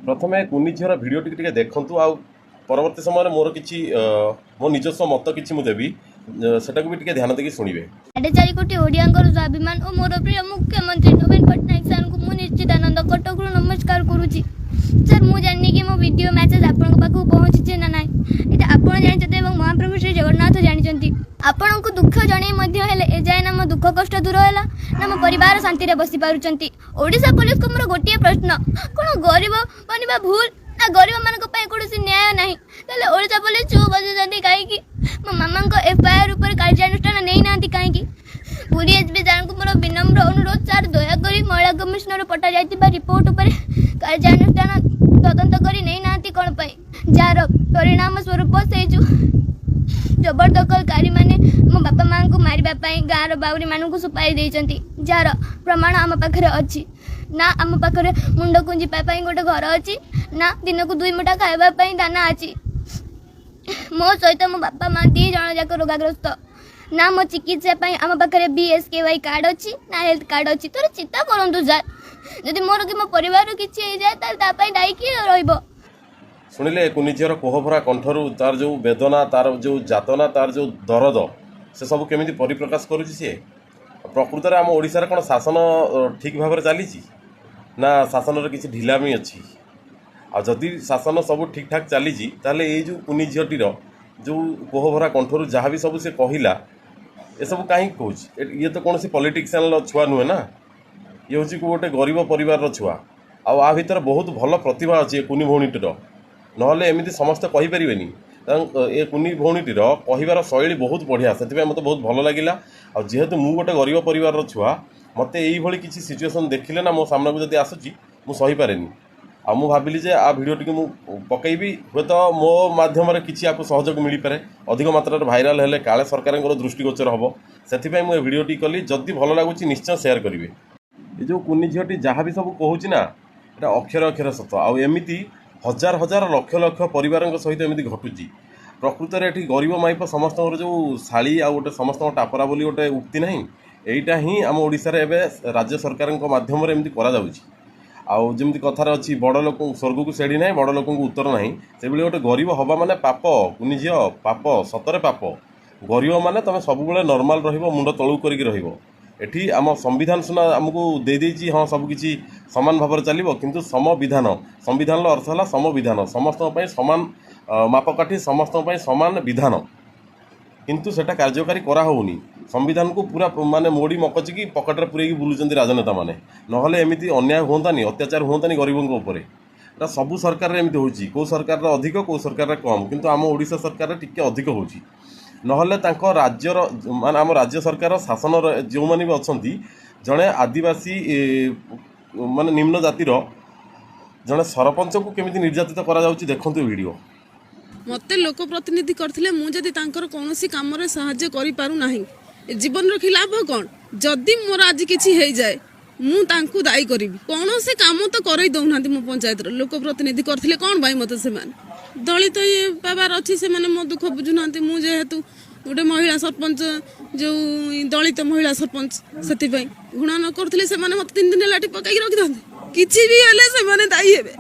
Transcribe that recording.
ପ୍ରଥମେ କୁନି ଝିଅର ଭିଡ଼ିଓଟିକୁ ଟିକେ ଦେଖନ୍ତୁ ଆଉ ପରବର୍ତ୍ତୀ ସମୟରେ ମୋର କିଛି ମୋ ନିଜସ୍ୱ ମତ କିଛି ମୁଁ ଦେବି, ସେଟାକୁ ବି ଟିକେ ଧ୍ୟାନ ଦେଇକି ଶୁଣିବେ। 4.5 କୋଟି ଓଡ଼ିଆଙ୍କର ସ୍ୱାଭିମାନ ଓ ମୋର ପ୍ରିୟ ମୁଖ୍ୟମନ୍ତ୍ରୀ ନବୀନ ପଟ୍ଟନାୟକ ସାର୍ଙ୍କୁ ମୁଁ ନିଶ୍ଚିତାନନ୍ଦ କଟକରୁ ନମସ୍କାର କରୁଛି। ସାର୍, ମୁଁ ଜାଣିନି କି ମୋ ଭିଡ଼ିଓ ମେସେଜ ଆପଣଙ୍କ ପାଖକୁ ପହଞ୍ଚିଛି ନା ନାହିଁ। ଏଇଟା ଆପଣ ଜାଣିଛନ୍ତି ଏବଂ ମହାପ୍ରଭୁ ଶ୍ରୀ ଜଗନ୍ନାଥ ଜାଣିଛନ୍ତି। ଆପଣଙ୍କୁ ଦୁଃଖ ଜଣେଇ ମଧ୍ୟ ହେଲେ ଏଯାଏ ନା ମୋ ଦୁଃଖ କଷ୍ଟ ଦୂର ହେଲା, ନା ମୋ ପରିବାର ଶାନ୍ତିରେ ବସି ପାରୁଛନ୍ତି। ଓଡ଼ିଶା ପୋଲିସକୁ ମୋର ଗୋଟିଏ ପ୍ରଶ୍ନ, କ'ଣ ଗରିବ ବନିବା ଭୁଲ, ନା ଗରିବମାନଙ୍କ ପାଇଁ କୌଣସି ନ୍ୟାୟ ନାହିଁ? ତାହେଲେ ଓଡ଼ିଶା ପୋଲିସ ଚୁପ୍ ବସିଛନ୍ତି କାହିଁକି? ମୋ ମାମାଙ୍କ ଏଫଆଇଆର୍ ଉପରେ କାର୍ଯ୍ୟାନୁଷ୍ଠାନ ନେଇନାହାନ୍ତି କାହିଁକି? ପୁରୀ ଏସ୍ପି ସାର୍ଙ୍କୁ ମୋର ବିନମ୍ର ଅନୁରୋଧ ସାର୍, ଦୟାକରି ମହିଳା କମିଶନର ପଠାଯାଇଥିବା ରିପୋର୍ଟ ଉପରେ କାର୍ଯ୍ୟାନୁଷ୍ଠାନ ତଦନ୍ତ କରି ନେଇନାହାନ୍ତି କ'ଣ ପାଇଁ? ଯାହାର ପରିଣାମ ସ୍ୱରୂପ ସେଇ ଯେଉଁ ଜବରଦଖଲକାରୀମାନେ ମୋ ବାପା ମାଆଙ୍କୁ ମାରିବା ପାଇଁ ଗାଁର ବାଉରୀମାନଙ୍କୁ ସୁପାରି ଦେଇଛନ୍ତି, ଯାହାର ପ୍ରମାଣ ଆମ ପାଖରେ ଅଛି। ନା ଆମ ପାଖରେ ମୁଣ୍ଡ ଗୁଞ୍ଜିବା ପାଇଁ ଗୋଟେ ଘର ଅଛି, ନା ଦିନକୁ ଦୁଇ ମୁଠା ଖାଇବା ପାଇଁ ଦାନା ଅଛି। ମୋ ସହିତ ମୋ ବାପା ମା ଦୁଇ ଜଣ ଯାକ ରୋଗାଗ୍ରସ୍ତ। ନା ମୋ ଚିକିତ୍ସା ପାଇଁ ଆମ ପାଖରେ ବିଏସ୍କେୱାଇ କାର୍ଡ଼ ଅଛି, ନା ହେଲ୍ଥ କାର୍ଡ଼ ଅଛି। ଥରେ ଚିନ୍ତା କରନ୍ତୁ ସାର୍, ଯଦି ମୋର କି ମୋ ପରିବାରର କିଛି ହେଇଯାଏ, ତାହେଲେ ତା ପାଇଁ ଦାୟୀ କିଏ ରହିବ? ଶୁଣିଲେ କୁନି ଝିଅର କୋହଭରା କଣ୍ଠରୁ ତାର ଯେଉଁ ବେଦନା, ତାର ଯେଉଁ ଯାତନା, ତାର ଯେଉଁ ଦରଦ, ସେ ସବୁ କେମିତି ପରିପ୍ରକାଶ କରୁଛି ସିଏ। ପ୍ରକୃତରେ ଆମ ଓଡ଼ିଶାରେ କ'ଣ ଶାସନ ଠିକ୍ ଭାବରେ ଚାଲିଛି, ନା ଶାସନର କିଛି ଢିଲାମି ଅଛି? ଆଉ ଯଦି ଶାସନ ସବୁ ଠିକ୍ ଠାକ୍ ଚାଲିଛି, ତାହେଲେ ଏଇ ଯେଉଁ କୁନି ଝିଅଟିର ଯେଉଁ କୋହଭରା କଣ୍ଠରୁ ଯାହା ବି ସବୁ ସେ କହିଲା, ଏସବୁ କାହିଁକି କହୁଛି? ଇଏ ତ କୌଣସି ପଲିଟିକ୍ସିଆନର ଛୁଆ ନୁହେଁ ନା, ଇଏ ହେଉଛି ଗୋଟେ ଗରିବ ପରିବାରର ଛୁଆ। ଆଉ ଆ ଭିତରେ ବହୁତ ଭଲ ପ୍ରତିଭା ଅଛି ଏ କୁନି ଭଉଣୀଟିର, ନହେଲେ ଏମିତି ସମସ୍ତେ କହିପାରିବେନି। ଏ କୁନି ଭଉଣୀଟିର କହିବାର ଶୈଳୀ ବହୁତ ବଢ଼ିଆ, ସେଥିପାଇଁ ମୋତେ ବହୁତ ଭଲ ଲାଗିଲା। ଆଉ ଯେହେତୁ ମୁଁ ଗୋଟେ ଗରିବ ପରିବାରର ଛୁଆ, ମୋତେ ଏଇଭଳି କିଛି ସିଚୁଏସନ୍ ଦେଖିଲେ ନା ମୋ ସାମ୍ନାକୁ ଯଦି ଆସୁଛି, ମୁଁ ସହିପାରେନି। ଆଉ ମୁଁ ଭାବିଲି ଯେ ଆ ଭିଡ଼ିଓଟିକୁ ମୁଁ ପକାଇବି, ହୁଏତ ମୋ ମାଧ୍ୟମରେ କିଛି ଆକୁ ସହଯୋଗ ମିଳିପାରେ। ଅଧିକ ମାତ୍ରାରେ ଭାଇରାଲ୍ ହେଲେ କାଳେ ସରକାରଙ୍କର ଦୃଷ୍ଟିଗୋଚର ହେବ, ସେଥିପାଇଁ ମୁଁ ଏ ଭିଡ଼ିଓଟି କଲି। ଯଦି ଭଲ ଲାଗୁଛି, ନିଶ୍ଚୟ ସେୟାର କରିବେ। ଏ ଯେଉଁ କୁନି ଝିଅଟି ଯାହା ବି ସବୁ କହୁଛି ନା, ଏଇଟା ଅକ୍ଷର ଅକ୍ଷର ସତ। ଆଉ ଏମିତି ହଜାର ହଜାର ଲକ୍ଷ ଲକ୍ଷ ପରିବାରଙ୍କ ସହିତ ଏମିତି ଘଟୁଛି। ପ୍ରକୃତରେ ଏଠି ଗରିବ ମାଇପ ସମସ୍ତଙ୍କର ଯେଉଁ ଶାଳୀ ଆଉ ଗୋଟେ ସମସ୍ତଙ୍କ ଟାପରା ବୋଲି ଗୋଟେ ଉକ୍ତି ନାହିଁ, ଏଇଟା ହିଁ ଆମ ଓଡ଼ିଶାରେ ଏବେ ରାଜ୍ୟ ସରକାରଙ୍କ ମାଧ୍ୟମରେ ଏମିତି କରାଯାଉଛି। ଆଉ ଯେମିତି କଥାରେ ଅଛି, ବଡ଼ ଲୋକ ସ୍ୱର୍ଗକୁ ସେଢ଼ି ନାହିଁ, ବଡ଼ ଲୋକଙ୍କୁ ଉତ୍ତର ନାହିଁ, ସେଭଳି ଗୋଟେ ଗରିବ ହେବା ମାନେ ପାପ। କୁନି ଝିଅ, ପାପ, ସତରେ ପାପ। ଗରିବ ମାନେ ତୁମେ ସବୁବେଳେ ନର୍ମାଲ ରହିବ, ମୁଣ୍ଡ ତଳକୁ କରିକି ରହିବ। ଏଠି ଆମ ସମ୍ବିଧାନ ସିନା ଆମକୁ ଦେଇଦେଇଛି, ହଁ, ସବୁକିଛି ସମାନ ଭାବରେ ଚାଲିବ, କିନ୍ତୁ ସମବିଧାନ, ସମ୍ବିଧାନର ଅର୍ଥ ହେଲା ସମବିଧାନ, ସମସ୍ତଙ୍କ ପାଇଁ ସମାନ ମାପକାଠି, ସମସ୍ତଙ୍କ ପାଇଁ ସମାନ ବିଧାନ, କିନ୍ତୁ ସେଟା କାର୍ଯ୍ୟକାରୀ କରାହେଉନି। ସମ୍ବିଧାନକୁ ପୁରା ମାନେ ମୋଡ଼ି ମକଚିକି ପକେଟରେ ପୁରେଇକି ବୁଲୁଛନ୍ତି ରାଜନେତାମାନେ। ନହେଲେ ଏମିତି ଅନ୍ୟାୟ ହୁଅନ୍ତାନି, ଅତ୍ୟାଚାର ହୁଅନ୍ତାନି ଗରିବଙ୍କ ଉପରେ। ଏଟା ସବୁ ସରକାରରେ ଏମିତି ହେଉଛି, କେଉଁ ସରକାରର ଅଧିକ, କେଉଁ ସରକାରରେ କମ୍, କିନ୍ତୁ ଆମ ଓଡ଼ିଶା ସରକାରରେ ଟିକେ ଅଧିକ ହେଉଛି। ନହେଲେ ତାଙ୍କ ରାଜ୍ୟର, ମାନେ ଆମ ରାଜ୍ୟ ସରକାର ଶାସନର ଯେଉଁମାନେ ବି ଅଛନ୍ତି, ଜଣେ ଆଦିବାସୀ ମାନେ ନିମ୍ନ ଜାତିର ଜଣେ ସରପଞ୍ଚକୁ କେମିତି ନିର୍ଯାତିତ କରାଯାଉଛି, ଦେଖନ୍ତୁ ଭିଡ଼ିଓ। ମୋତେ ଲୋକ ପ୍ରତିନିଧି କରିଥିଲେ, ମୁଁ ଯଦି ତାଙ୍କର କୌଣସି କାମରେ ସାହାଯ୍ୟ କରିପାରୁନାହିଁ, ଏ ଜୀବନ ରଖି ଲାଭ କ'ଣ? ଯଦି ମୋର ଆଜି କିଛି ହେଇଯାଏ, ମୁଁ ତାଙ୍କୁ ଦାୟୀ କରିବି। କୌଣସି କାମ ତ କରେଇ ଦଉନାହାନ୍ତି ମୋ ପଞ୍ଚାୟତର। ଲୋକ ପ୍ରତିନିଧି କରିଥିଲେ କ'ଣ ପାଇଁ ମୋତେ ସେମାନେ? ଦଳିତ ଇଏ ପାବାର ଅଛି, ସେମାନେ ମୋ ଦୁଃଖ ବୁଝୁନାହାନ୍ତି। ମୁଁ ଯେହେତୁ ଗୋଟେ ମହିଳା ସରପଞ୍ଚ, ଯୋଉ ଦଳିତ ମହିଳା ସରପଞ୍ଚ, ସେଥିପାଇଁ ଘୃଣା ନ କରୁଥିଲେ ସେମାନେ ମୋତେ 3 ଦିନ ହେଲା ଏଠି ପକାଇକି ରଖିଥାନ୍ତେ? କିଛି ବି ହେଲେ ସେମାନେ ଦାୟୀ ହେବେ।